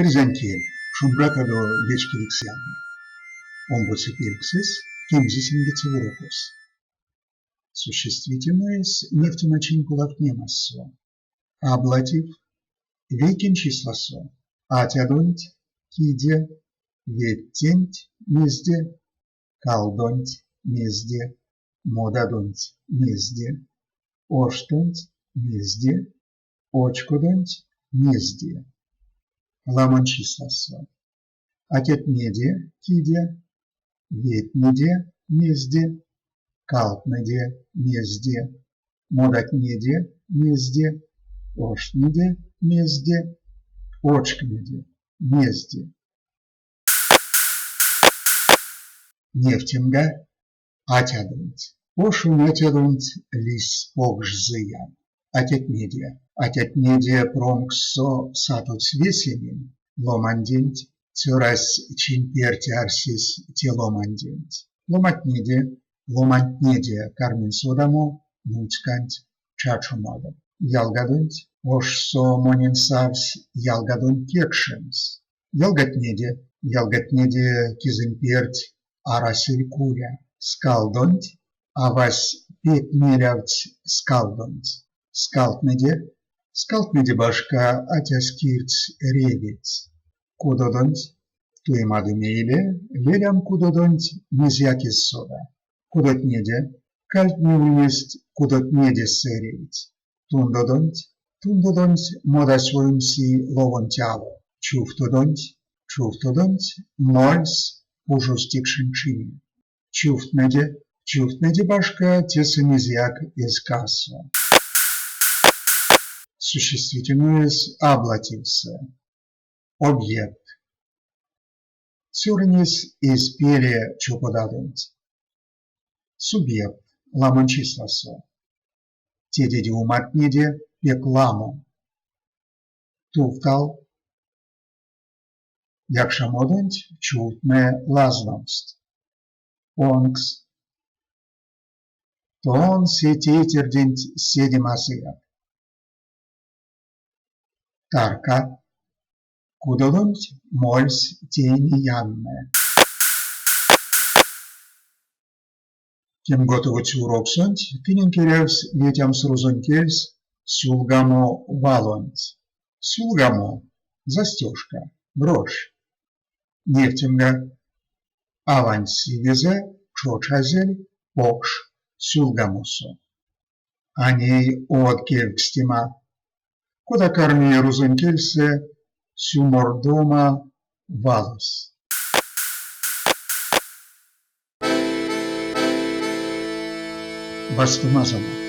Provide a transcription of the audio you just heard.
Эрзянь кель, шумбратадо вечкевикс ялгат! Омбоце пельксэсь, кемзисемгеце урокось. Существительноесь невтемачинь полавтнемасо. Аблатив, вейкень числасо, атядонть, киде, ведтенть, мезде, калдонть, мезде, модадонть, мезде, оштонть, мезде, очкодонть, мезде. Ламонь числасо. Атятнеде, киде, ведтнеде, мезде, калтнэде, мезде, модатнеде, мезде, оштнеде, мезде, очкнеде, мезде. Невтемга, атядонть, ошонь атядонть лиссь покш зыян. Атятнеде, атятнеде промкссо сатотсь весенень, ломанденть, цёрась чинь перть арсесь те ломанденть. Ломатнеде, ломантнеде карминь содамо нуцьканть чачомадо. Ялгадонть, ошсо монень савсь ялгадонть кекшемс. Ялгатнеде, ялгатнеде кизэнь перть арасель куля. Скалдонть авась пек мелявтсь скалдонть. Скалтнэде, скалтнэде башка атясь кирдсь реветь. Кудодонть туемадо мейле лелям кудодонть мезеяк эзь сода. Кудотнеде, кальтне ульнесть кудотнеде сэрейть. Тундодонть, тундодонть модась оймси ловонть ало. Чувтодонть, чувтодонть мольсь пужозь тикшень чине. Чувтнэде, чувтнэде башка тесэ мезеяк эзь касо. Существительноесь аблативсэ. Объект. Цёрынесь эзь пеле чоподадонть. Субъект ламонь числасо. Тедеде умартнеде пек ламо. Тувтал. Якшамодонть чувтнэ лазновсть. Онкс. Тон се тейтерденть седе мазыят. Тарка. Кудодонть мольсь теине яннэ. Кемготовоце уроксонть тыненк эрявсь ветямс рузонь кельс сюлгамо валонть. Сюлгамо – застежка, брошь. Невтемга, аванть сивезэ чочазель покш сюлгамосо. А ней од кевкстема: кода карми рузонь кельсэ сюмордома валось? Вастомазонок!